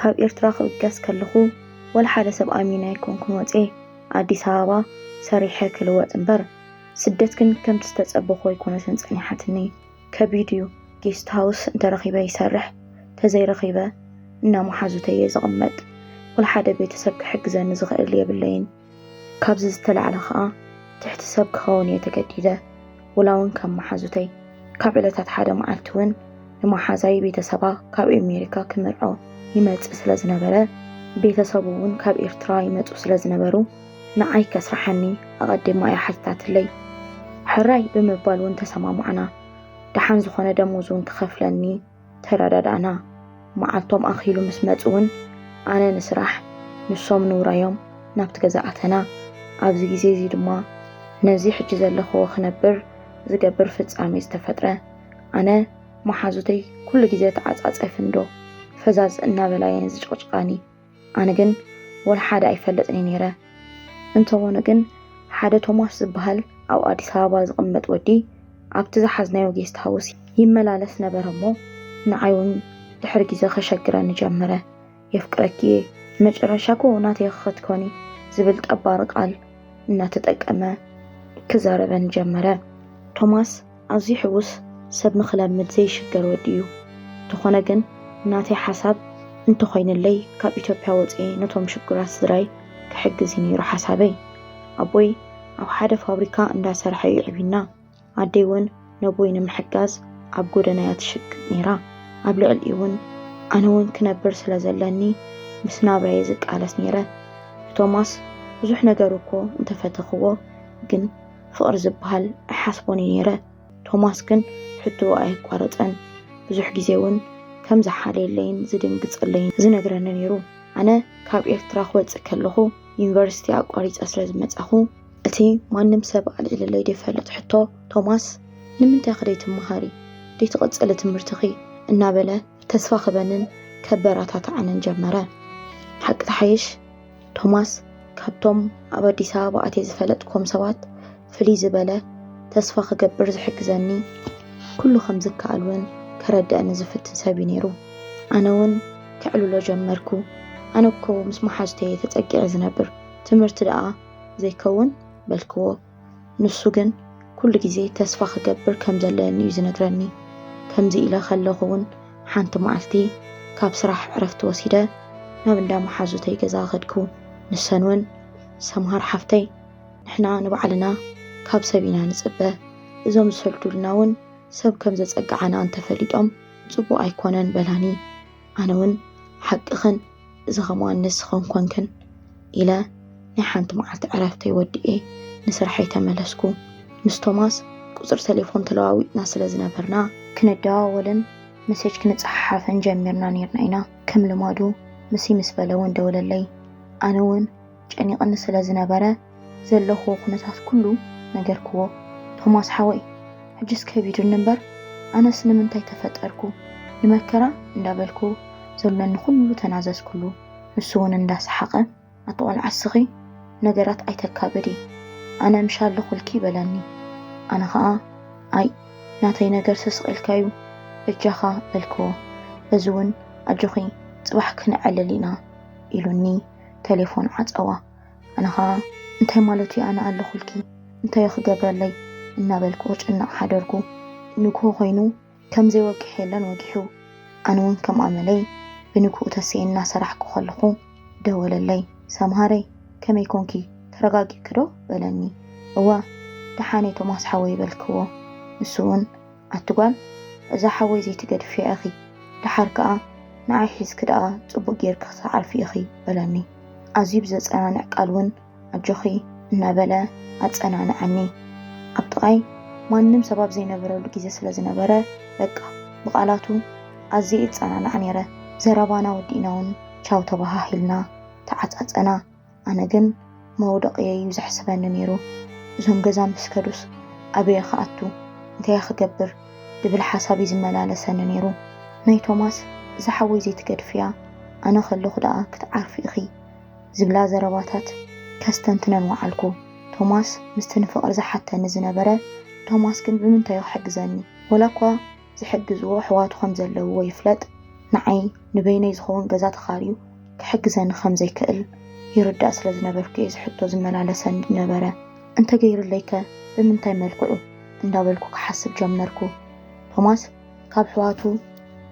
ካብ ኤርትራ ክብገስ ከለኹ፣ ወላ ሓደ ሰብ ኣሚነ ኣይኮንኩን ወጽየ። ኣዲስ ኣበባ ሰሪሐ ክልወጥ እምበር፣ ስደት ግን ከምቲ ዝተጸበኹ ኣይኮነትን ጸኒሓትኒ። ከቢድ እዩ። ጌስት ሃውስ እንተረኺበ ይሰርሕ፣ ተዘይረኺበ እና መሓዙተይ እየ ዝቕመጥ። ወላ ሓደ ቤተሰብ ክሕግዘኒ ዝኽእል የብለይን። ካብዚ ዝተላዕለ ኸኣ ትሕቲ ሰብ ክኸውን እየ ተገዲደ። ወላ እውን ከም መሓዙተይ። ካብ ዕለታት ሓደ መዓልቲ እውን ንመሓዛይ ቤተሰባ ካብ ኣሜሪካ ክምርዖ ይመጽእ ስለ ዝነበረ፣ ቤተሰቡ እውን ካብ ኤርትራ ይመጹ ስለ ዝነበሩ፣ ንዓይ ከስርሓኒ ኣቐዲማ እያ ሓቲታትለይ። ሕራይ ብምባል እውን ተሰማማዕና። ደሓን ዝኾነ ደሞዝ እውን ክኸፍለኒ ተረዳዳእና። መዓልቶም ኣኺሉ ምስ መጹ እውን ኣነ ንስራሕ፣ ንሶም ንውራዮም ናብቲ ገዛ ኣተና። ኣብዚ ግዜ እዚ ድማ ነዚ ሕጂ ዘለኽዎ ክነብር ዝገብር ፍጻሜ ዝተፈጥረ። ኣነ መሓዙተይ ኩሉ ግዜ ተዓጻጸፍንዶ ፈዛዝ እናበላ እየን ዝጭቕጭቓኒ። ኣነ ግን ወላ ሓደ ኣይፈልጥን እየ ነይረ። እንተኾነ ግን ሓደ ቶማስ ዝበሃል ኣብ ኣዲስ ኣበባ ዝቕመጥ ወዲ ኣብቲ ዝሓዝናዮ ጌስት ሃውስ ይመላለስ ነበረ እሞ ንዓይ እውን ድሕሪ ግዜ ከሸግረኒ ጀመረ። የፍቅረኪ እየ፣ መጨረሻ እኮ ናተይ ክትኮኒ ዝብል ጠባሪ ቃል እናተጠቀመ ክዛረበኒ ጀመረ። ቶማስ ኣዝዩ ሕዉስ ሰብ ንኽለምድ ዘይሽገር ወዲ እዩ። እንተኾነ ግን ናተይ ሓሳብ እንተኾይንለይ ካብ ኢትዮጵያ ወፅየ ነቶም ሽጉራት ስድራይ ክሕግዝ እዩ ነይሩ ሓሳበይ። ኣቦይ ኣብ ሓደ ፋብሪካ እንዳሰርሐ እዩ ዕብዩና። ኣደይ እውን ነቦይ ንምሕጋዝ ኣብ ጎደና እያ ትሽቅጥ ነይራ። ኣብ ልዕሊኡ እውን ኣነ እውን ክነብር ስለ ዘለኒ ምስ ናብራየ ዝቃለስ ነይረ። ንቶማስ ብዙሕ ነገር እኮ እንተፈተኽዎ ግን ፍቕሪ ዝበሃል ኣይሓስቦን እየ ነይረ። ቶማስ ግን ሕቶ ኣየቋረጸን። ብዙሕ ግዜ እውን ከም ዝሓልየለይን ዝድንግጸለይን ዝነግረኒ ነይሩ። ኣነ ካብ ኤርትራ ክወጽእ ከለኹ ዩኒቨርሲቲ ኣቋሪጸ ስለ ዝመጻኹ እቲ ማንም ሰብ ኣልዒልለይ ዘይፈልጥ ሕቶ፣ ቶማስ ንምንታይ ኢኺ ዘይትመሃሪ፣ ዘይትቕጽሊ ትምህርትኺ እናበለ ተስፋ ክበንን ከበረታትዓንን ጀመረ። ሓቂ ተሓይሽ ቶማስ ካብቶም ኣብ ኣዲስ ኣበባ ኣትየ ዝፈለጥኮም ሰባት ፍልይ ዝበለ ተስፋ ክገብር ዝሕግዘኒ ኩሉ ከም ዝከኣል እውን ከረድኣኒ ዝፍትን ሰብ እዩ ነይሩ። ኣነ እውን ከዕልሎ ጀመርኩ። ኣነ እኮ ምስ መሓዙተይ እየ ተጸጊዐ ዝነብር፣ ትምህርቲ ደኣ ዘይከውን በልክዎ። ንሱ ግን ኩሉ ግዜ ተስፋ ክገብር ከም ዘለኒ እዩ ዝነግረኒ። ከምዚ ኢለ ከለኹ እውን ሓንቲ መዓልቲ ካብ ስራሕ ዕረፍቲ ወሲደ ናብ እንዳ መሓዙተይ ገዛ ከድኩ። ንሰን እውን ሰምሃር ሓፍተይ ንሕና ንባዕልና ካብ ሰብ ኢና ንጽበ። እዞም ዝሰልዱልና እውን ሰብ ከም ዘጸግዓና እንተፈሊጦም ጽቡቕ ኣይኮነን በላኒ። ኣነ እውን ሓቅኽን እዚ ኸማን ንስኽን ኮንክን ኢለ ናይ ሓንቲ መዓልቲ ዕረፍተይ ወዲኤ ንስርሐይ ተመለስኩ። ምስ ቶማስ ቁጽሪ ቴሌፎን ተለዋዊጥና ስለ ዝነበርና ክንደዋወልን መሴጅ ክንጸሓሓፍን ጀሚርና ነይርና ኢና። ከም ልማዱ ምሲ ምስ በለ እውን ደወለለይ። ኣነ እውን ጨኒቕኒ ስለ ዝነበረ ዘለኹዎ ኩነታት ኩሉ ነገርክዎ። ቶማስ ሓወይ ሕጅስ ከቢዱኒ እምበር ኣነስ ንምንታይ ተፈጠርኩ ንመከራ እንዳበልኩ ዘሎኒ ኩሉ ተናዘዝኩሉ። ንሱ እውን እንዳሰሓቐ ኣቲ ቆልዓ እስኺ ነገራት ኣይተካብዲ ኣነ ምሽ ኣለኹልኪ በለኒ። ኣነ ኸኣ ኣይ ናተይ ነገር ስስቕ ኢልካዩ በጃኻ በልክዎ። በዚ እውን ኣጆኺ ጽባሕ ክነዕልል ኢና ኢሉኒ ተሌፎን ዓጸዋ። ኣነ ኸኣ እንታይ ማለት እዩ ኣነ ኣለኹልኪ እንታዩ ክገብረለይ እናበልኩ ክጭነቕ ሓደርኩ። ንግሆ ኮይኑ ከም ዘይወግሕ የለን ወጊሑ። ኣነ እውን ከም ኣመለይ ብንግሁ ተስኤ እናሰራሕኩ ከለኹ ደወለለይ። ሰምሃረይ ከመይ ኮንኪ ተረጋጊእኪ ዶ በለኒ። እወ ደሓነይ ቶማስ ሓወይ በልክዎ። ንሱ እውን ኣቲ ጓል እዛ ሓወይ ዘይትገድፍያ ኢኺ ደሓር ከኣ ንዓይ ሒዝኪ ደኣ ጽቡቕ ጌርኪ ክትዓርፊ ኢኺ በለኒ። ኣዝዩ ብዘጸናንዕ ቃል እውን ኣጆኺ እናበለ ኣጸናንዓኒ። ኣብ ጥቓይ ማንም ሰብ ኣብ ዘይነበረሉ ግዜ ስለ ዝነበረ በቃ ብቓላቱ ኣዝየ እጸናናዕ ነይረ። ዘረባና ወዲእና እውን ቻው ተባሃሂልና ተዓጻጸና። ኣነ ግን መውደቕየይ እዩ ዘሕስበኒ ነይሩ። እዞም ገዛ ምስ ከዱስ ኣበየ ክኣቱ እንታየ ክገብር ድብል ሓሳብ እዩ ዝመላለሰኒ ነይሩ። ናይ ቶማስ እዛ ሓወይ ዘይትገድፍያ ኣነ ከለኹ ደኣ ክትዓርፊ ኢኺ ዝብላ ዘረባታት ከስተንትነን ወዓልኩ። ቶማስ ምስቲ ንፍቕሪ ዝሓተኒ ዝነበረ ቶማስ ግን ብምንታዩ ክሕግዘኒ? ወላ እኳ ዝሕግዝዎ ኣሕዋቱ ከም ዘለውዎ ይፍለጥ፣ ንዓይ ንበይነይ ዝኸውን ገዛ ተኻርዩ ክሕግዘኒ ከም ዘይክእል ይርዳእ ስለ ዝነበርኩ እየ ዝሕቶ ዝመላለሰኒ ዝነበረ። እንተገይርለይከ ብምንታይ መልክዑ እንዳበልኩ ክሓስብ ጀመርኩ። ቶማስ ካብ ኣሕዋቱ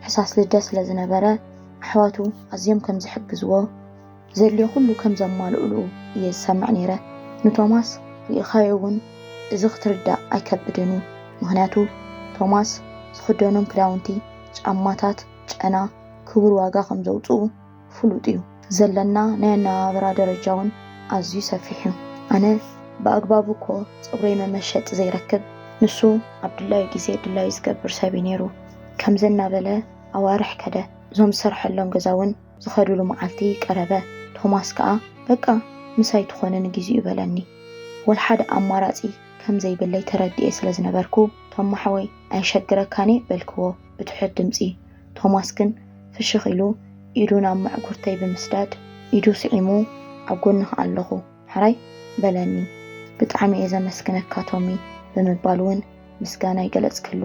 ሕሳስ ልደ ስለ ዝነበረ ኣሕዋቱ ኣዝዮም ከም ዝሕግዝዎ ዘድልዮ ኩሉ ከም ዘማልኡሉ እየ ዝሰምዕ ነይረ። ንቶማስ ርኢኻዮ እውን እዚ ክትርዳእ ኣይከብድን እዩ። ምኽንያቱ ቶማስ ዝኽደኖም ክዳውንቲ፣ ጫማታት፣ ጨና ክቡር ዋጋ ከም ዘውፅኡ ፍሉጥ እዩ። ዘለና ናይ ኣነባብራ ደረጃ እውን ኣዝዩ ሰፊሕ እዩ። ኣነ ብኣግባቡ እኮ ፀጉረይ መመሸጢ ዘይረክብ፣ ንሱ ኣብ ድላዩ ግዜ ድላዩ ዝገብር ሰብ እዩ ነይሩ። ከምዚ እናበለ ኣዋርሕ ከደ። እዞም ዝሰርሐሎም ገዛ እውን ዝኸድሉ መዓልቲ ቀረበ። ቶማስ ከኣ በቃ ምሳይ ትኾንኒ ጊዜኡ በለኒ። ወላ ሓደ ኣማራጺ ከም ዘይብለይ ተረዲኤ ስለ ዝነበርኩ፣ ቶማ ሓወይ ኣየሸግረካን እየ በልክዎ ብትሑት ድምጺ። ቶማስ ግን ፍሽኽ ኢሉ ኢዱ ናብ መዕጉርተይ ብምስዳድ፣ ኢዱ ስዒሙ ኣብ ጎንኺ ኣለኹ ሕራይ በለኒ። ብጣዕሚ እየ ዘመስግነካ ቶሚ ብምባል እውን ምስጋናይ ገለጽክሉ።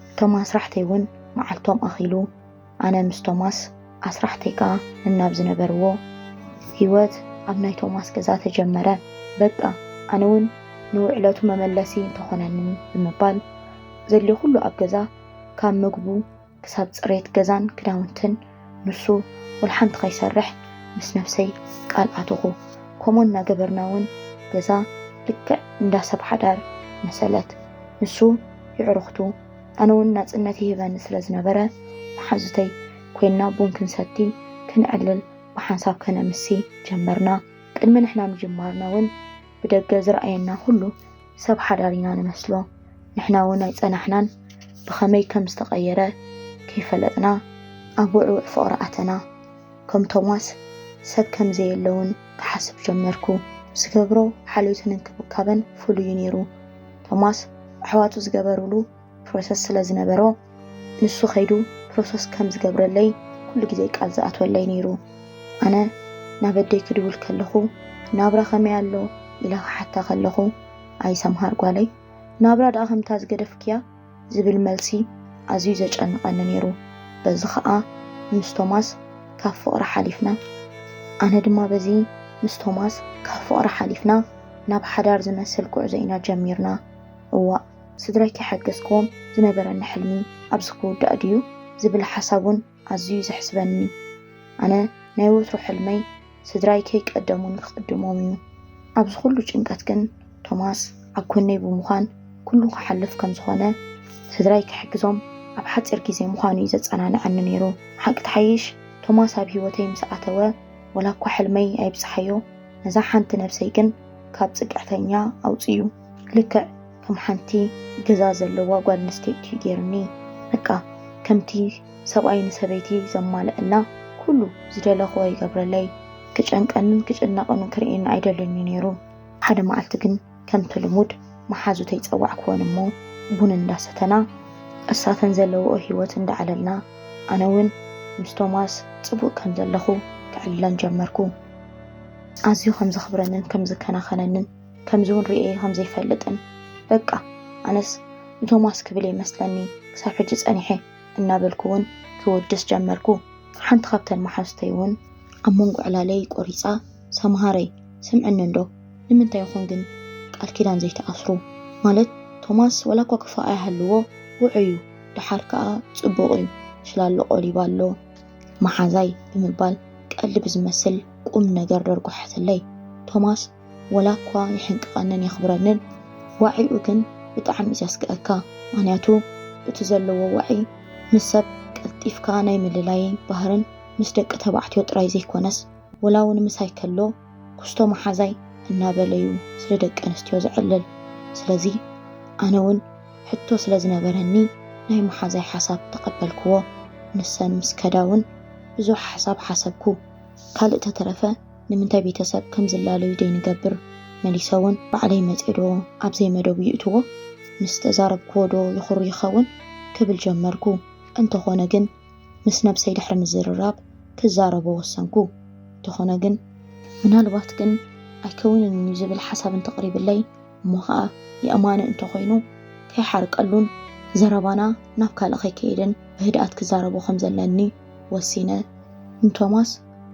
እቶም ኣስራሕተይ እውን መዓልቶም ኣኺሉ ኣነ ምስ ቶማስ ኣስራሕተይ ከኣ ነናብ ዝነበርዎ ህይወት ኣብ ናይ ቶማስ ገዛ ተጀመረ። በቃ ኣነ እውን ንውዕለቱ መመለሲ እንተኾነኒ ብምባል ዘድልዮ ኩሉ ኣብ ገዛ ካብ ምግቡ ክሳብ ጽሬት ገዛን ክዳውንትን ንሱ ወላ ሓንቲ ከይሰርሕ ምስ ነብሰይ ቃል ኣተኹ። ከምኡ እናገበርና እውን ገዛ ልክዕ እንዳ ሰብ ሓዳር መሰለት። ንሱ የዕሩኽቱ ኣነ እውን ናጽነት ይህበኒ ስለ ዝነበረ መሓዙተይ ኮይንና ቡን ክንሰቲ ክንዕልል ብሓንሳብ ከነምሲ ጀመርና። ቅድሚ ንሕና ምጅማርና እውን ብደገ ዝረኣየና ኩሉ ሰብ ሓዳር ኢና ንመስሎ። ንሕና እውን ኣይጸናሕናን ብኸመይ ከም ዝተቐየረ ከይፈለጥና ኣብ ውዕውዕ ፍቕሪ ኣተና። ከም ቶማስ ሰብ ከም ዘየለ እውን ክሓስብ ጀመርኩ። ዝገብሮ ሓልዮትን እንክብካበን ፍሉይ እዩ ነይሩ። ቶማስ ኣሕዋቱ ዝገበሩሉ ፕሮሰስ ስለ ዝነበሮ ንሱ ከይዱ ፕሮሰስ ከም ዝገብረለይ ኩሉ ግዜ ቃል ዝኣትወለይ ነይሩ። ኣነ ናብ ኣደይ ክድውል ከለኹ ናብራ ከመይ ኣሎ ኢለ ክሓታ ከለኹ ኣይ ሰምሃር ጓለይ ናብራ ደኣ ከምታ ዝገደፍክያ ዝብል መልሲ ኣዝዩ ዘጨንቐኒ ነይሩ። በዚ ኸኣ ምስ ቶማስ ካብ ፍቕሪ ሓሊፍና ኣነ ድማ በዚ ምስ ቶማስ ካብ ፍቕሪ ሓሊፍና ናብ ሓዳር ዝመስል ጉዕዞ ኢና ጀሚርና። እዋእ ስድራይ ከይሓገዝክዎም ዝነበረኒ ሕልሚ ኣብዚ ክውዳእ ድዩ ዝብል ሓሳብ እውን ኣዝዩ እዩ ዘሕስበኒ። ኣነ ናይ ወትሩ ሕልመይ ስድራይ ከይቀደሙኒ ክቕድሞም እዩ። ኣብዚ ኩሉ ጭንቀት ግን ቶማስ ኣብ ጎነይ ብምዃን ኩሉ ክሓልፍ ከም ዝኾነ ስድራይ ክሕግዞም ኣብ ሓጺር ግዜ ምዃኑ እዩ ዘጸናንዐኒ ነይሩ። ሓቂ ትሓይሽ ቶማስ ኣብ ህይወተይ ምስ ኣተወ ወላ እኳ ሕልመይ ኣይብጽሓዮ ነዛ ሓንቲ ነብሰይ ግን ካብ ጽግዕተኛ ኣውጽኡ። ልክዕ ከም ሓንቲ ገዛ ዘለዋ ጓል ኣንስተይቲ እዩ ገይሩኒ። በቃ ከምቲ ሰብኣይ ንሰበይቲ ዘማልኣላ ኩሉ ዝደለኽዎ ይገብረለይ። ክጨንቀንን ክጭነቕን ክርእየኒ ኣይደልን እዩ ነይሩ። ሓደ መዓልቲ ግን ከምቲ ልሙድ መሓዙተይ ጸዋዕክወን እሞ ቡን እንዳሰተና እሳተን ዘለውኦ ህይወት እንዳዓለልና ኣነ እውን ምስ ቶማስ ጽቡቕ ከም ዘለኹ ክዕልለን ጀመርኩ። ኣዝዩ ከም ዘኽብረንን ከም ዝከናኸነንን ከምዚ እውን ርእየ ከም ዘይፈልጥን በቃ ኣነስ ንቶማስ ክብል ይመስለኒ ክሳብ ሕጂ ጸኒሐ እናበልኩ እውን ክወድስ ጀመርኩ። ሓንቲ ካብተን መሓዙተይ እውን ኣብ መንጎ ዕላለይ ቆሪጻ ሰምሃረይ ስምዕኒ እንዶ ንምንታይ ይኾን ግን ቃል ኪዳን ዘይትኣስሩ ማለት ቶማስ ወላ እኳ ክፋእ ኣይሃልዎ ውዑይ እዩ ደሓር ከኣ ጽቡቕ እዩ ሽላሎ ቆሊባ ኣሎ መሓዛይ ብምባል ቀልዲ ብዝመስል ቁም ነገር ደርጓሓትለይ። ቶማስ ወላ እኳ ይሕንቅቐንን የኽብረንን ዋዒኡ ግን ብጣዕሚ እዩ ዘስቅኣካ። ምኽንያቱ እቲ ዘለዎ ዋዒ ምስ ሰብ ቀልጢፍካ ናይ ምልላይ ባህርን ምስ ደቂ ተባዕትዮ ጥራይ ዘይኮነስ ወላ እውን ምሳይ ከሎ ኩስቶ መሓዛይ እናበለ እዩ ስለ ደቂ ኣንስትዮ ዘዕልል። ስለዚ ኣነ እውን ሕቶ ስለ ዝነበረኒ ናይ መሓዛይ ሓሳብ ተቐበልክዎ። ንሰን ምስ ከዳ እውን ብዙሕ ሓሳብ ሓሰብኩ። ካልእ ተተረፈ ንምንታይ ቤተሰብ ከም ዝላለዩ ደይንገብር መሊሰ እውን ባዕለይ መፅዶ ኣብ ዘይመደቡ ይእትዎ ምስ ተዛረብክዎ ዶ ይኹሩ ይኸውን ክብል ጀመርኩ። እንተኾነ ግን ምስ ነብሰይ ድሕሪ ምዝርራብ ክዛረቦ ወሰንኩ። እንተኾነ ግን ምናልባት ግን ኣይከውንን እዩ ዝብል ሓሳብ እንተቕሪብለይ እሞ ኸዓ የእማኒ እንተኾይኑ ከይሓርቀሉን ዘረባና ናብ ካልእ ከይከይድን ብህድኣት ክዛረቦ ከም ዘለኒ ወሲነ። ንቶማስ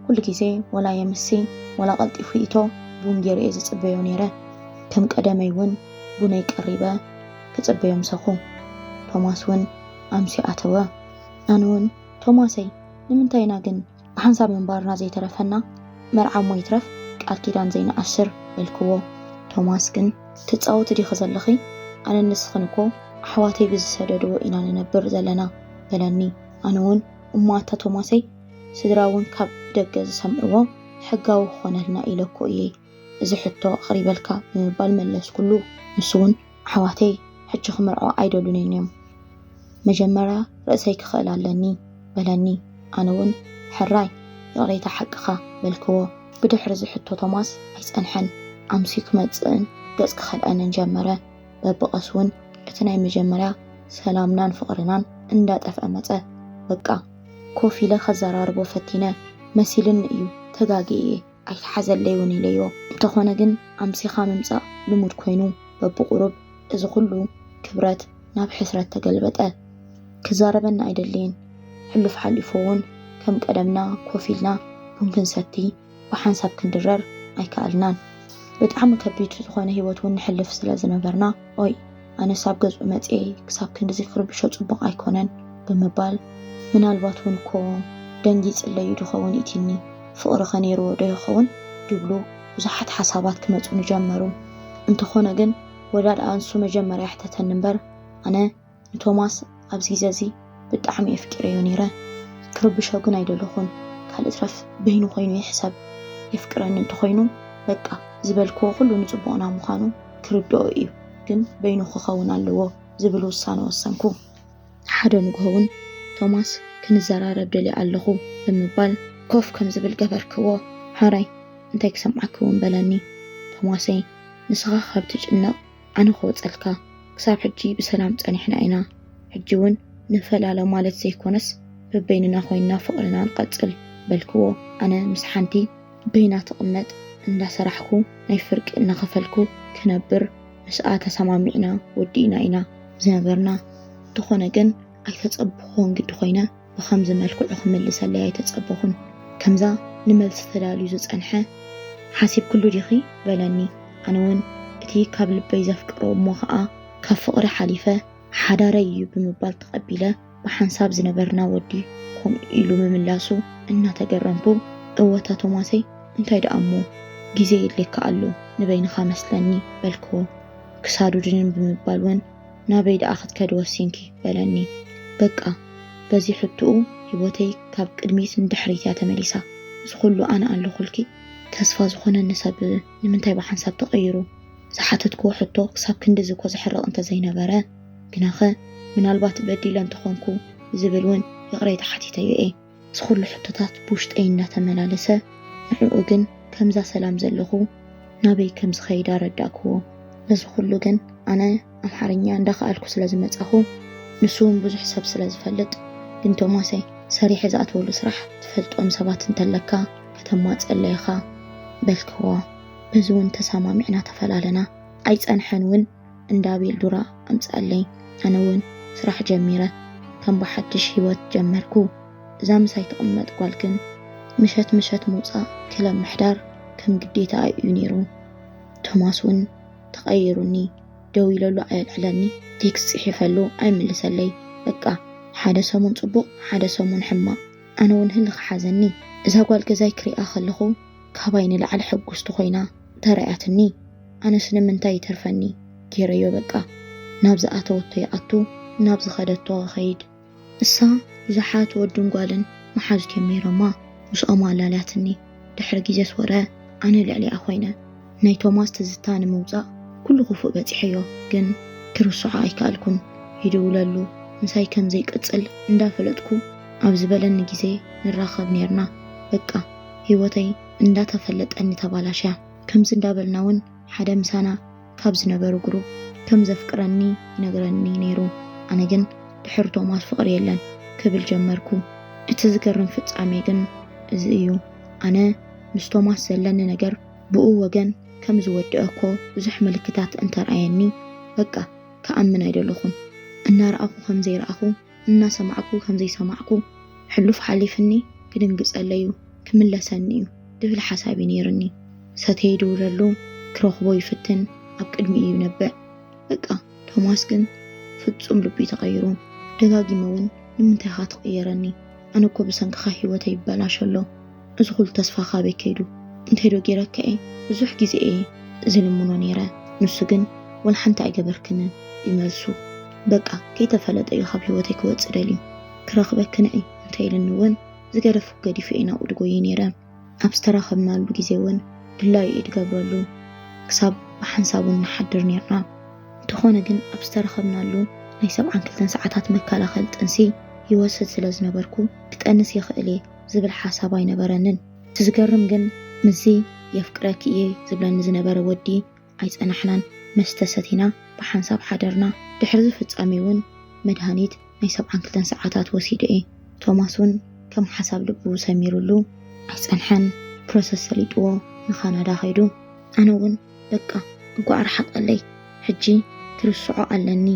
ኩሉ ግዜ ወላ የምሲ ወላ ቀልጢፉ ይእቶ ቡን ገይረ እየ ዝጽበዮ ነይረ። ከም ቀደመይ እውን ቡነይ ቀሪበ ክጽበዮ ምሰኹ። ቶማስ እውን ኣምሲ ኣተወ። ኣነ እውን፣ "ቶማሰይ፣ ንምንታይ ኢና ግን ብሓንሳብ ምንባርና ዘይተረፈና? መርዓ እሞ ይትረፍ ቃል ኪዳን ዘይንኣስር" በልክዎ። ቶማስ ግን፣ "ትጻወቲ ዲኺ ዘለኺ? ኣነን ንስኽን እኮ ኣሕዋተይ ብዝሰደድዎ ኢና ንነብር ዘለና" በለኒ። ኣነ እውን፣ "እሞ ኣታ ቶማሰይ፣ ስድራ እውን ካብ ደገ ዝሰምዕዎ ሕጋዊ ክኾነልና ኢለ እኮ እየ እዚ ሕቶ ኣቕሪበልካ" ብምባል መለስኩሉ። ንሱ እውን፣ "ኣሕዋተይ ሕጂ ክምርዖ ኣይደሉን እዮም። መጀመርያ ርእሰይ ክኽእል ኣለኒ" በለኒ። ኣነ እውን፣ "ሕራይ፣ ይቕሬታ ሓቅኻ" በልክዎ። ብድሕሪ እዚ ሕቶ ቶማስ ኣይጸንሐን። ኣምስዩ ክመጽእን ገጽ ክኸልኣንን ጀመረ። በብቐስ እውን እቲ ናይ መጀመርያ ሰላምናን ፍቕርናን እንዳጠፍአ መጸ። በቃ፣ ኮፍ ኢለ ከዘራርቦ ፈቲነ። "መሲልኒ እዩ፣ ተጋግየ እየ፣ ኣይትሓዘለይ እውን" ኢለዮ። እንተኾነ ግን ኣምሲኻ ምምጻእ ልሙድ ኮይኑ፣ በብቑሩብ እዚ ኩሉ ክብረት ናብ ሕስረት ተገልበጠ። ክዛረበና ኣይደለየን። ሕሉፍ ሓሊፉ እውን ከም ቀደምና ኮፍ ኢልና ቡን ክንሰቲ ብሓንሳብ ክንድረር ኣይከኣልናን። ብጣዕሚ ከቢድ ዝኾነ ህይወት እውን ንሕልፍ ስለ ዝነበርና፣ "ኦይ፣ ኣነስ ኣብ ገዝኡ መጽየ ክሳብ ክንድዚ ክርብሾ ጽቡቕ ኣይኮነን" ብምባል፣ "ምናልባት እውን እኮ ደንጊጽለዩ ድኸውን ኢቲኒ፣ ፍቕሪ ከ ነይርዎ ዶ ይኸውን?" ድብሉ ብዙሓት ሓሳባት ክመጹኒ ጀመሩ። እንተኾነ ግን ወላ ደኣ ንሱ መጀመርያ ሕተተኒ እምበር፣ ኣነ ንቶማስ ኣብዚ ግዜ እዚ ብጣዕሚ የፍቅረዮ ነይረ። ክርብሾ ግን ኣይደለኹን። ካልእ ትረፍ በይኑ ኮይኑ ይሕሰብ። የፍቅረኒ እንተኾይኑ፣ በቃ፣ ዝበልክዎ ኩሉ ንጽቡቕና ምዃኑ ክርድኦ እዩ። ግን በይኑ ክኸውን ኣለዎ ዝብል ውሳነ ወሰንኩ። ሓደ ንግሆ እውን፣ "ቶማስ፣ ክንዘራረብ ደልየ ኣለኹ" ብምባል ኮፍ ከም ዝብል ገበርክዎ። "ሓራይ፣ እንታይ ክሰምዓኪ እውን" በለኒ። "ቶማሰይ፣ ንስኻ ካብ ትጭነቕ ኣነ ክወጸልካ። ክሳብ ሕጂ ብሰላም ጸኒሕና ኢና። ሕጂ እውን ንፈላለ ማለት ዘይኮነስ፣ በበይንና ኮይንና ፍቕርና ንቐጽል" በልክዎ። ኣነ ምስ ሓንቲ በይና ትቕመጥ እንዳሰራሕኩ ናይ ፍርቂ እናኸፈልኩ ክነብር ምስኣ ተሰማሚዕና ወዲእና ኢና ዝነበርና። እንተኾነ ግን ኣይተጸበኹዎን ግዲ ኮይነ ብኸምዚ መልክዑ ክምልሰለይ ኣይተጸበኹን። ከምዛ ንመልሲ ተዳልዩ ዝጸንሐ፣ "ሓሲብክሉ ዲኺ?" በለኒ። ኣነ እውን እቲ ካብ ልበይ ዘፍቅሮ እሞ ኸኣ ካብ ፍቕሪ ሓሊፈ ሓዳረይ እዩ ብምባል ተቐቢለ፣ ብሓንሳብ ዝነበርና ወዲ ከምኡ ኢሉ ምምላሱ እናተገረምኩ፣ "እወ ኣታ ቶማሰይ፣ እንታይ ደኣ እሞ፣ ግዜ የድልየካ ኣሎ፣ ንበይንኻ መስለኒ" በልክዎ። ክሳዱ ድንን ብምባል እውን፣ "ናበይ ደኣ ክትከዲ ወሲንኪ?" በለኒ። በቃ፣ በዚ ሕቶኡ ህይወተይ ካብ ቅድሚት ንድሕሪት እያ ተመሊሳ። እዚ ኩሉ ኣነ ኣለኹልኪ? ተስፋ ዝኾነኒ ሰብ ንምንታይ ብሓንሳብ ተቐይሩ? ዝሓተትክዎ ሕቶ ክሳብ ክንድዚ እኮ ዘሕርቕ እንተዘይነበረ፣ ግናኸ ምናልባት በዲለ እንተኾንኩ ዝብል እውን ይቕሬታ ሓቲተዮ እየ። እዚ ኩሉ ሕቶታት ብውሽጠይ እናተመላለሰ፣ ንዕኡ ግን ከምዛ ሰላም ዘለኹ ናበይ ከም ዝኸይድ ኣረዳእክዎ። ነዚ ኩሉ ግን ኣነ ኣምሓርኛ እንዳኸኣልኩ ስለ ዝመጻኹ፣ ንሱ እውን ብዙሕ ሰብ ስለ ዝፈልጥ፣ "ግን ቶማሰይ፣ ሰሪሐ ዝኣተወሉ ስራሕ ትፈልጦም ሰባት እንተለካ ከተማጸለይ ኢኻ" በልክዎ። በዚ እውን ተሰማሚዕና ተፈላለና። ኣይጸንሐን እውን እንዳ ቤልዱራ ኣምጽኣለይ። ኣነ እውን ስራሕ ጀሚረ፣ ከም ብሓድሽ ህይወት ጀመርኩ። እዛ ምሳይ ትቕመጥ ጓል ግን ምሸት ምሸት ምውጻእ ክለብ ምሕዳር ከም ግዴታ እዩ ነይሩ። ቶማስ እውን ተቐይሩኒ፣ ደዊለሉ ኣየልዕለኒ፣ ቴክስት ጽሒፈሉ ኣይምልሰለይ። በቃ፣ ሓደ ሰሙን ጽቡቕ፣ ሓደ ሰሙን ሕማቕ። ኣነ እውን ህልኽ ሓዘኒ። እዛ ጓል ገዛይ ክሪኣ ከለኹ ካባይ ንላዕሊ ሕጉስቲ ኮይና ተራእያትኒ። ኣነስ ንምንታይ ይተርፈኒ? ገይረዮ በቃ። ናብ ዝኣተወቶ ይኣቱ፣ ናብ ዝኸደቶ ይኸይድ። እሳ ብዙሓት ወድን ጓልን መሓዙ ጀሚሮማ፣ ምስኦም ኣላልያትኒ። ድሕሪ ግዜስ ወረ ኣነ ልዕሊኣ ኮይነ። ናይ ቶማስ ትዝታ ንምውጻእ ኩሉ ክፉእ በጺሐዮ፣ ግን ክርስዖ ኣይከኣልኩን። ይድውለሉ፣ ምሳይ ከም ዘይቅጽል እንዳፈለጥኩ ኣብ ዝበለኒ ግዜ ንራኸብ ኔርና። በቃ፣ ህይወተይ እንዳተፈለጠኒ ተባላሽያ። ከምዚ እንዳበልና እውን ሓደ ምሳና ካብ ዝነበሩ ግሩፕ ከም ዘፍቅረኒ ይነግረኒ ነይሩ። ኣነ ግን ድሕሪ ቶማስ ፍቕሪ የለን ክብል ጀመርኩ። እቲ ዝገርም ፍጻሜ ግን እዚ እዩ። ኣነ ምስ ቶማስ ዘለኒ ነገር ብኡ ወገን ከም ዝወድአ እኮ ብዙሕ ምልክታት እንተርኣየኒ፣ በቃ ክኣምን ኣይደለኹን። እናረኣኹ ከም ዘይረኣኹ፣ እናሰማዕኩ ከም ዘይሰማዕኩ፣ ሕሉፍ ሓሊፍኒ ክድንግጸለዩ ክምለሰኒ እዩ ድብል ሓሳብ እዩ ነይርኒ። ሰተይ ይድውለሉ፣ ክረኽቦ ይፍትን፣ ኣብ ቅድሚ እዩ ነብዕ። በቃ ቶማስ ግን ፍጹም ልቡ እዩ ተቐይሩ። ደጋጊመ እውን ንምንታይ ኢኻ ትቕየረኒ? ኣነ እኮ ብሰንክኻ ህይወተይ ይበላሽ ኣሎ። እዚ ኩሉ ተስፋ ካበይ ከይዱ? እንታይ ዶ ገይረካ እየ? ብዙሕ ግዜ እየ ዝልምኖ ነይረ። ንሱ ግን ወላ ሓንቲ ኣይገበርክንን ይመልሱ። በቃ ከይተፈለጠ እዩ ካብ ህይወተይ ክወጽእ ደልዩ። ክረኽበኪ ንዒ እንተ ኢልኒ እውን ዝገደፍኩ ገዲፈ እየ ናብኡ ድጎይ ነይረ። ኣብ ዝተራኸብናሉ ግዜ እውን ድላዩ እየ ድገብረሉ። ክሳብ ብሓንሳብ እውን ንሓድር ነይርና። እንተኾነ ግን ኣብ ዝተራኸብናሉ ናይ ሰብዓን ክልተን ሰዓታት መከላኸሊ ጥንሲ ይወስድ ስለ ዝነበርኩ ክጠንስ ይኽእል እየ ዝብል ሓሳብ ኣይነበረንን። እቲ ዝገርም ግን ምስዚ የፍቅረኪ እየ ዝብለኒ ዝነበረ ወዲ ኣይጸናሕናን። መስተ ሰቲና ብሓንሳብ ሓደርና። ድሕሪ እዚ ፍጻሜ እውን መድሃኒት ናይ ሰብዓን ክልተን ሰዓታት ወሲደ እየ። ቶማስ እውን ከም ሓሳብ ልቡ ሰሚሩሉ ኣይጸንሐን። ፕሮሰስ ሰሊጥዎ ንካናዳ ከይዱ። ኣነ እውን በቃ እንኳዕ ርሓቐለይ፣ ሕጂ ክርስዖ ኣለኒ።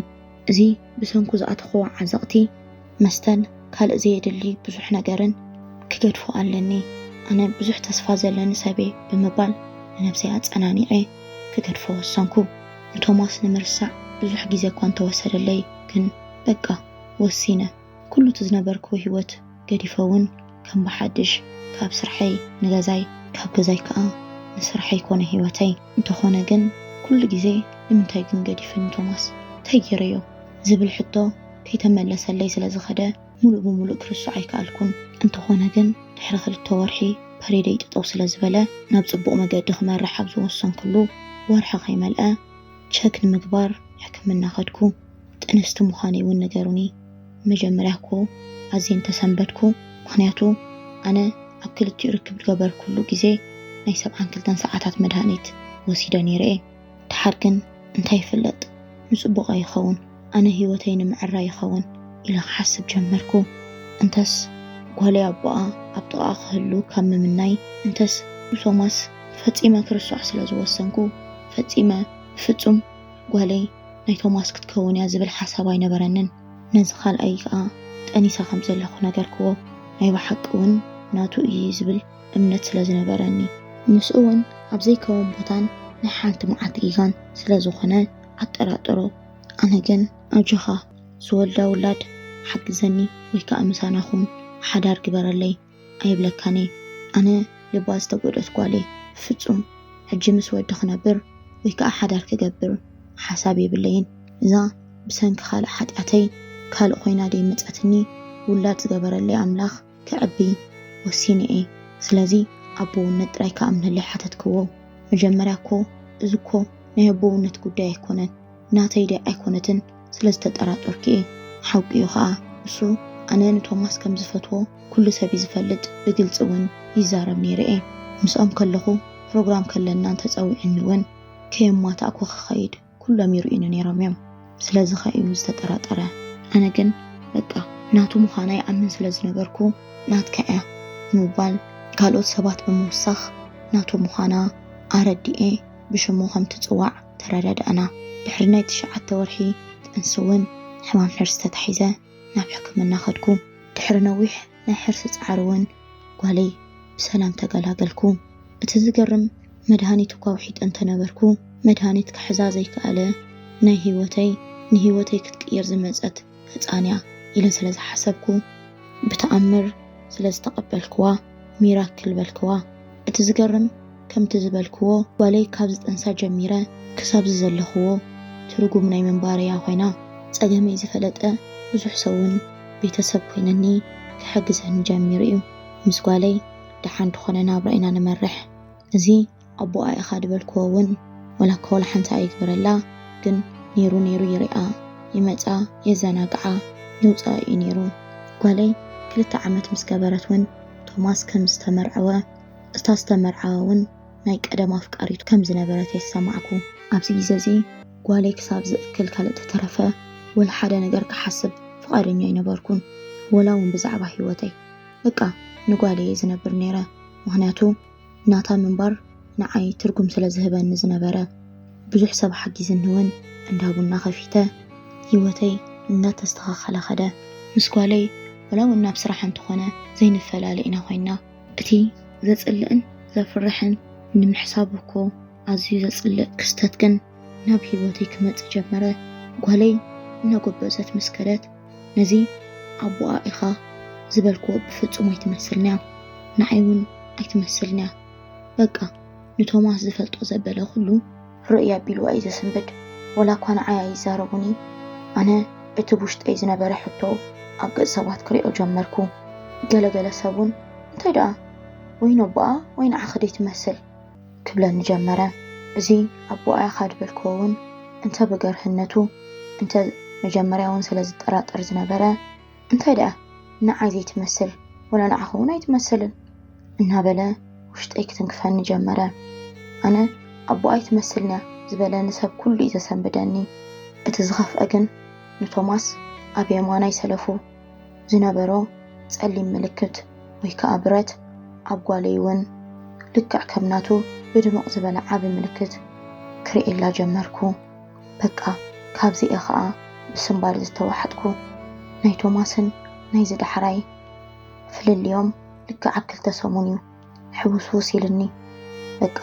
እዚ ብሰንኩ ዝኣተኽዎ ዓዘቕቲ፣ መስተን ካልእ ዘየድሊ ብዙሕ ነገርን ክገድፎ ኣለኒ። ኣነ ብዙሕ ተስፋ ዘለኒ ሰብ'የ ብምባል ንነብሰይ ኣጸናኒዐ ክገድፎ ወሰንኩ። ንቶማስ ንምርሳዕ ብዙሕ ግዜ እኳ እንተወሰደለይ ግን በቃ ወሲነ። ኩሉ እቲ ዝነበርክዎ ህይወት ገዲፈ እውን ከም ብሓድሽ ካብ ስርሐይ ንገዛይ፣ ካብ ገዛይ ከኣ ንስርሐይ ኮነ ህይወተይ። እንተኾነ ግን ኩሉ ግዜ ንምንታይ ግን ገዲፍኒ ቶማስ? እንታይ ገይረዮ? ዝብል ሕቶ ከይተመለሰለይ ስለ ዝኸደ ምሉእ ብምሉእ ክርስዖ ኣይከኣልኩን። እንተኾነ ግን ድሕሪ ክልተ ወርሒ ፐሬደይ ጠጠው ስለ ዝበለ ናብ ጽቡቕ መገዲ ክመርሕ ኣብ ዝወሰንኩሉ ወርሒ ከይመልአ ቸክ ንምግባር ሕክምና ከድኩ። ጥንስቲ ምዃነይ እውን ነገሩኒ። መጀመርያ እኮ ኣዝየ እንተሰንበድኩ፣ ምኽንያቱ ኣነ ኣብ ክልቲኡ ርክብ ዝገበርኩሉ ግዜ ናይ ሰብዓን ክልተን ሰዓታት መድሃኒት ወሲደ ነይረ እየ። ደሓር ግን እንታይ ይፍለጥ፣ ንጽቡቕ ኣይኸውን፣ ኣነ ህይወተይ ንምዕራይ ይኸውን ኢለ ክሓስብ ጀመርኩ። እንተስ ጓለይ ኣቦኣ ኣብ ጥቓኣ ክህሉ ካብ ምምናይ፣ እንተስ ንቶማስ ፈጺመ ክርስዖ ስለ ዝወሰንኩ፣ ፈጺመ ብፍጹም ጓለይ ናይ ቶማስ ክትከውን እያ ዝብል ሓሳብ ኣይነበረንን። ነዚ ካልኣይ ከኣ ጠኒሰ ከም ዘለኹ ነገርክዎ። ናይ ብሓቂ እውን ናቱ እዩ ዝብል እምነት ስለ ዝነበረኒ፣ ምስኡ እውን ኣብ ዘይከውን ቦታን ናይ ሓንቲ መዓልቲ ጌጋን ስለ ዝኾነ ኣጠራጠሮ። ኣነ ግን ኣጆኻ፣ ዝወልዳ ውላድ ሓግዘኒ ወይ ከኣ ምሳና ኩን፣ ሓዳር ግበረለይ ኣይብለካን እየ። ኣነ ልባ ዝተጎድአት ጓል እየ። ብፍጹም ሕጂ ምስ ወዲ ክነብር ወይ ከኣ ሓዳር ክገብር ሓሳብ የብለይን። እዛ ብሰንኪ ካልእ ሓጢኣተይ ካልእ ኮይና ደይመጸትኒ፣ ውላድ ዝገበረለይ ኣምላኽ ክዕቢ ወሲነ እየ። ስለዚ ኣቦውነት ጥራይ ክኣምነለይ ሓተትክዎ። መጀመርያ እኮ እዚ እኮ ናይ ኣቦውነት ጉዳይ ኣይኮነን፣ ናተይ ድያ ኣይኮነትን ስለ ዝተጠራጠርኩ እየ። ሓቂ እዩ ኸኣ፣ እሱ ኣነ ንቶማስ ከም ዝፈትዎ ኩሉ ሰብ እዩ ዝፈልጥ፣ ብግልጺ እውን ይዛረብ ነይረ እየ። ምስኦም ከለኹ ፕሮግራም ከለና እንተጸዊዑኒ እውን ከየማታእኩ ክኸይድ ኩሎም ይርእዩኒ ነይሮም እዮም። ስለዚ ኸ እዩ ዝተጠራጠረ። ኣነ ግን በቃ ናቱ ምዃና ይኣምን ስለ ዝነበርኩ ናትካ እያ ብምባል ካልኦት ሰባት ብምውሳኽ ናቱ ምዃና ኣረዲኤ ብሽሙ ከም ትጽዋዕ ተረዳዳእና። ድሕሪ ናይ ትሽዓተ ወርሒ ጥንሲ እውን ሕማም ሕርሲ ተታሒዘ ናብ ሕክምና ከድኩ። ድሕሪ ነዊሕ ናይ ሕርሲ ጻዕሪ እውን ጓለይ ብሰላም ተገላገልኩ። እቲ ዝገርም መድሃኒት እኳ ውሒጠ እንተነበርኩ መድሃኒት ክሕዛ ዘይከኣለ ናይ ህይወተይ ንህይወተይ ክትቅየር ዝመጸት ህጻን እያ ኢለ ስለ ዝሓሰብኩ ብተኣምር ስለ ዝተቐበልክዋ ሚራክል በልክዋ። እቲ ዝገርም ከምቲ ዝበልክዎ ጓለይ ካብ ዝጠንሳ ጀሚረ ክሳብ ዝዘለኽዎ ትርጉም ናይ ምንባረያ ኮይና። ጸገመይ ዝፈለጠ ብዙሕ ሰብን ቤተሰብ ኮይነኒ ክሕግዘኒ ጀሚሩ እዩ። ምስ ጓለይ ደሓን ዝኾነ ናብራ ኢና ንመርሕ። እዚ ኣቦኣ ኢኻ ዝበልክዎ እውን ወላ እኳ ወላ ሓንቲ ኣይግበረላ፣ ግን ነይሩ ነይሩ ይሪኣ፣ ይመጻ፣ የዘናግዓ፣ ይውጻ እዩ ነይሩ። ጓለይ ክልተ ዓመት ምስ ገበረት እውን ቶማስ ከም ዝተመርዐወ፣ እታ ዝተመርዓወ እውን ናይ ቀደም ኣፍቃሪቱ ከም ዝነበረት የተሰማዕኩ። ኣብዚ ግዜ እዚ ጓለይ ክሳብ ዝእክል ካልእ ተተረፈ ወላ ሓደ ነገር ክሓስብ ፍቓደኛ ኣይነበርኩን፣ ወላ እውን ብዛዕባ ህይወተይ። በቃ ንጓለይ እየ ዝነብር ነይረ፣ ምኽንያቱ ናታ ምንባር ንዓይ ትርጉም ስለ ዝህበኒ ዝነበረ። ብዙሕ ሰብ ሓጊዝኒ እውን እንዳ ቡና ከፊተ ህይወተይ እናተስተኻኸለ ኸደ። ምስ ጓለይ ወላ እውን ናብ ስራሕ እንተኾነ ዘይንፈላለ ኢና ኮይና። እቲ ዘጽልእን ዘፍርሕን ንምሕሳብ እኮ ኣዝዩ ዘጽልእ ክስተት ግን ናብ ህይወተይ ክመጽእ ጀመረ። ጓለይ እናጎበዘት ምስ ከደት፣ ነዚ ኣቦኣ ኢኻ ዝበልክዎ ብፍጹም ኣይትመስልንያ፣ ንዓይ እውን ኣይትመስልንያ። በቃ ንቶማስ ዝፈልጦ ዘበለ ኩሉ ርእይ ኣቢልዋ እዩ ዘሰንብድ። ወላ እኳ ንዓይ ኣይዛረቡኒ፣ ኣነ እቲ ብውሽጠይ ዝነበረ ሕቶ ኣብ ገጽ ሰባት ክሪኦ ጀመርኩ። ገለገለ ሰብ እውን እንታይ ደኣ ወይ ነቦኣ ወይ ንዓኺ ደይ ትመስል ክብለኒ ጀመረ። እዚ ኣቦኣ ኢኻ ድበልክዎ እውን እንተ ብገርህነቱ እንተ መጀመርያ እውን ስለ ዝጠራጠር ዝነበረ እንታይ ደኣ ንዓይ ዘይትመስል ወላ ንዓኺ እውን ኣይትመስልን እናበለ ውሽጠይ ክትንክፈኒ ጀመረ። ኣነ ኣቦኣ ኣይትመስልንያ ዝበለኒ ሰብ ኩሉ እዩ ዘሰንብደኒ። እቲ ዝኸፍአ ግን ንቶማስ ኣብ የማናይ ሰለፉ ዝነበሮ ጸሊም ምልክት ወይ ከኣ ብረት ኣብ ጓለይ እውን ልክዕ ከም ናቱ ብድምቕ ዝበለ ዓቢ ምልክት ክርእየላ ጀመርኩ። በቃ ካብዚ'የ ኸኣ ብስንባድ ዝተዋሓጥኩ። ናይ ቶማስን ናይዚ ዳሕራይ ፍልልዮም ልክዕ ኣብ ክልተ ሰሙን እዩ ሕውስውስ ኢልኒ። በቃ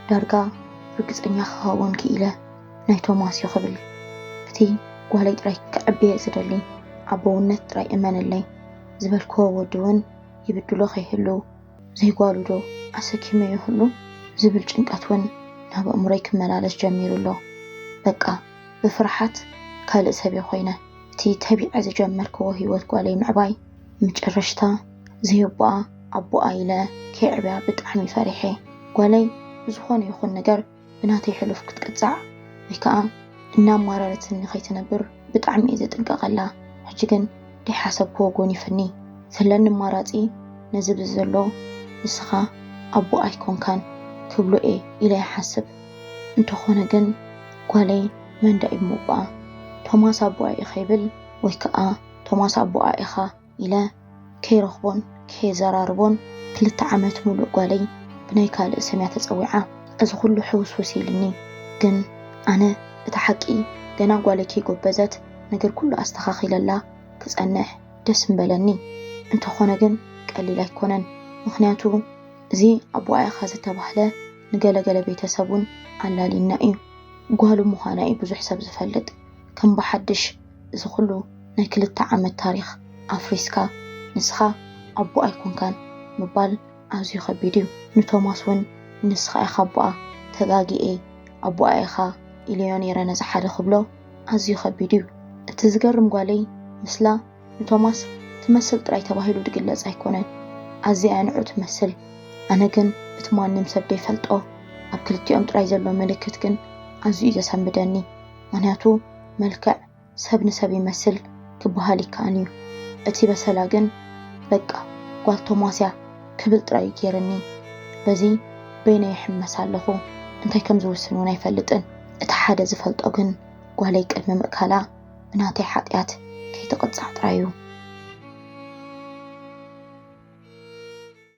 ዳርጋ ርግጸኛ ክኸውን ክኢለ ናይ ቶማስ እዩ ክብል። እቲ ጓለይ ጥራይ ክዕብየ ዝደሊ ኣቦውነት ጥራይ እመነለይ ዝበልክዎ ወዲ እውን ይብድሎ ከይህሉ ዘይጓሉ ዶ ኣሰኪመ ይህሉ ዝብል ጭንቀት እውን ናብ ኣእምሮይ ክመላለስ ጀሚሩ ኣሎ። በቃ ብፍርሓት ካልእ ሰብ እየ ኮይነ። እቲ ተቢዐ ዝጀመርክዎ ህይወት ጓለይ ምዕባይ መጨረሽታ ዘየቦኣ ኣቦኣ ኢለ ከይዕብያ ብጣዕሚ ፈሪሐ። ጓለይ ብዝኾነ ይኹን ነገር ብናተይ ሕሉፍ ክትቅጻዕ ወይ ከኣ እናማረረትኒ ከይትነብር ብጣዕሚ እየ ዝጥንቀቐላ። ሕጂ ግን ደይሓሰብክዎ ጎኒፍኒ። ዘለኒ ኣማራጺ ነዚ ብዘሎ ንስኻ ኣቦኣ ኣይኮንካን ክብሎ እየ ኢለ ይሓስብ። እንተኾነ ግን ጓለይ መን ደኣ እዩ ኣቦኣ? ቶማስ ኣቦኣ እዩ ከይብል ወይ ከኣ ቶማስ ኣቦኣ ኢኻ ኢለ ከይረኽቦን ከየዘራርቦን ክልተ ዓመት ሙሉእ ጓለይ ብናይ ካልእ ስም እያ ተጸዊዓ። እዚ ኩሉ ሕውስውስ ኢልኒ። ግን ኣነ እቲ ሓቂ ገና ጓለይ ከይጎበዘት ነገር ኩሉ ኣስተኻኺለላ ክጸንሕ ደስ ምበለኒ። እንተኾነ ግን ቀሊል ኣይኮነን። ምኽንያቱ እዚ ኣቦኣ ኢኻ ዝተባህለ ንገለገለ ቤተሰብ እውን ኣላልዩና እዩ። ጓሉ ምዃና እዩ ብዙሕ ሰብ ዝፈልጥ። ከም ብሓድሽ እዚ ኩሉ ናይ ክልተ ዓመት ታሪኽ ኣፍሪስካ ንስኻ ኣቦኣ ኣይኮንካን ምባል ኣዝዩ ከቢድ እዩ። ንቶማስ እውን ንስኻ ኢኻ ኣቦኣ፣ ተጋጊኤ ኣቦኣ ኢኻ ኢለዮ ነይረ ነዚ ሓደ ክብሎ ኣዝዩ ከቢድ እዩ። እቲ ዝገርም ጓለይ ምስላ ንቶማስ ትመስል ጥራይ ተባሂሉ ዝግለጽ ኣይኮነን። ኣዝያ እያ ንዑ ትመስል። ኣነ ግን እቲ ማንም ሰብ ዘይፈልጦ ኣብ ክልቲኦም ጥራይ ዘሎ ምልክት ግን ኣዝዩ እዩ ዘሰንብደኒ። ምኽንያቱ መልክዕ ሰብ ንሰብ ይመስል ክበሃል ይከኣል እዩ። እቲ በሰላ ግን በቃ ጓል ቶማስ እያ ክብል ጥራይ እዩ ገይርኒ። በዚ በይነይ ይሕመስ ኣለኹ። እንታይ ከም ዝውስን እውን ኣይፈልጥን። እቲ ሓደ ዝፈልጦ ግን ጓለይ ቅድሚ ምእካላ ብናተይ ሓጢኣት ከይትቕጻዕ ጥራይ እዩ።